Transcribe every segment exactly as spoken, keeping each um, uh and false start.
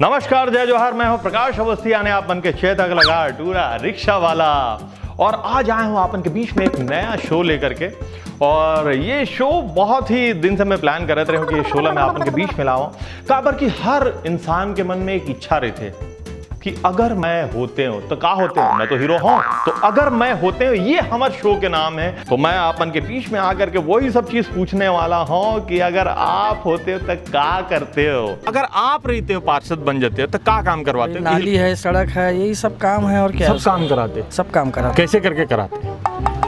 नमस्कार, जय जोहार, मैं हूं प्रकाश अवस्थी, आने आप मन के चेतक लगा टूरा रिक्शा वाला। और आज आया हूं आप मन के बीच में एक नया शो लेकर के। और ये शो बहुत ही दिन से मैं प्लान करत रहे हूं कि ये शो ला मैं आप मन के बीच में लाऊं, काबर कि हर इंसान के मन में एक इच्छा रहिथे कि अगर मैं होते हूं तो का होते हूं, मैं तो हीरो हूं, तो अगर मैं होते हूं, ये हमर शो के नाम है। तो मैं आप मन के बीच में आकर के वही सब चीज पूछने वाला हूं कि अगर आप होते हो तो का करते हो, अगर आप रहते हो पार्षद बन जाते हो तो का काम करवाते हो? नाली है, सड़क है, यही सब काम है और क्या सब है? काम कराते? सब काम कराते। कैसे करके कराते?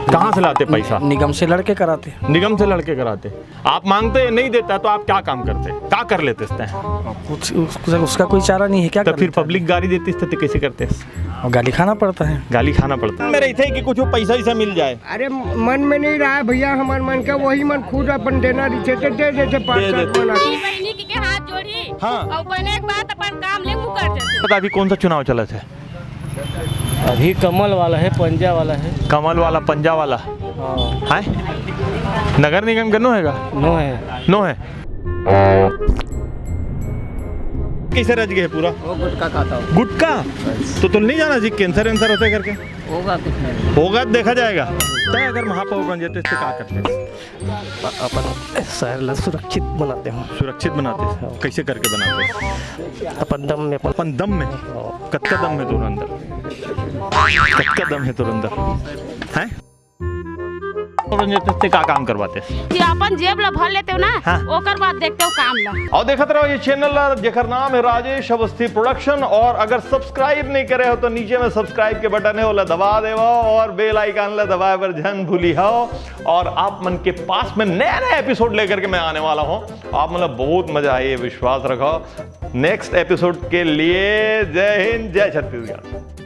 कहाँ से लाते पैसा? निगम से लड़के कराते। निगम से लड़के कराते। आप मांगते, नहीं देता तो आप क्या काम करते, क्या कर लेते इस time? कुछ उस, उसका कोई चारा नहीं है, क्या तो फिर पब्लिक गाली देती तो कैसे करते? गाली खाना पड़ता है। गाली खाना पड़ता है। मेरा इथे कि कुछ पैसा ऐसा मिल जाए। अरे, मन में नहीं रहा भैया, हमार मन के वही मन खुद अपन देना रहिथे तो दे देथे पाँच दे सात देथे। मन। बहनी के हाथ जोड़ी। हाँ। और बने के बाद अपन काम ले मुकर जाथे। पता अभी कौन सा चुनाव चलत है? अभी कमल वाला है, पंजा वाला है। कमल वाला, पंजा वाला। हाँ। है? नगर निगम के नो है का? नो है। नो है। कैसे रच गए पूरा? वो गुटखा खाता हूँ। गुटखा? तो तुम नहीं जाना जी, कैंसर वैंसर होते करके? होगा कुछ नहीं। होगा, देखा जाएगा। तय अगर महापौर बन जाते तो क्या करते? अपन शहर ला सुरक्षित बनाते हैं। सुरक्षित बनाते हैं? हाँ। कैसे करके बनाते हैं? अपन दम में अपन अपन दम में? हाँ। कतका दम है तोर अंदर? कतका दम है तोर अंदर? हैं? और रंजन से का काम करवाते? कि अपन जेब ला भर लेते हो ना, हाँ। ओकर बाद देखते हो काम ला। और देखत रहो ये चैनल ला, जेकर नाम है राजेश अवस्थी प्रोडक्शन। और अगर सब्सक्राइब नहीं करे हो तो नीचे में सब्सक्राइब के बटन है, ओला दबा देवा और बेल आइकन ला दबाए बर झन भूली हो। और आप मन के पास में नया नया एपिसोड लेकर के मैं आने वाला हूँ। आप मन ला बहुत मजा आए, ये विश्वास रखो। नेक्स्ट एपिसोड के लिए जय हिंद, जय छत्तीसगढ़।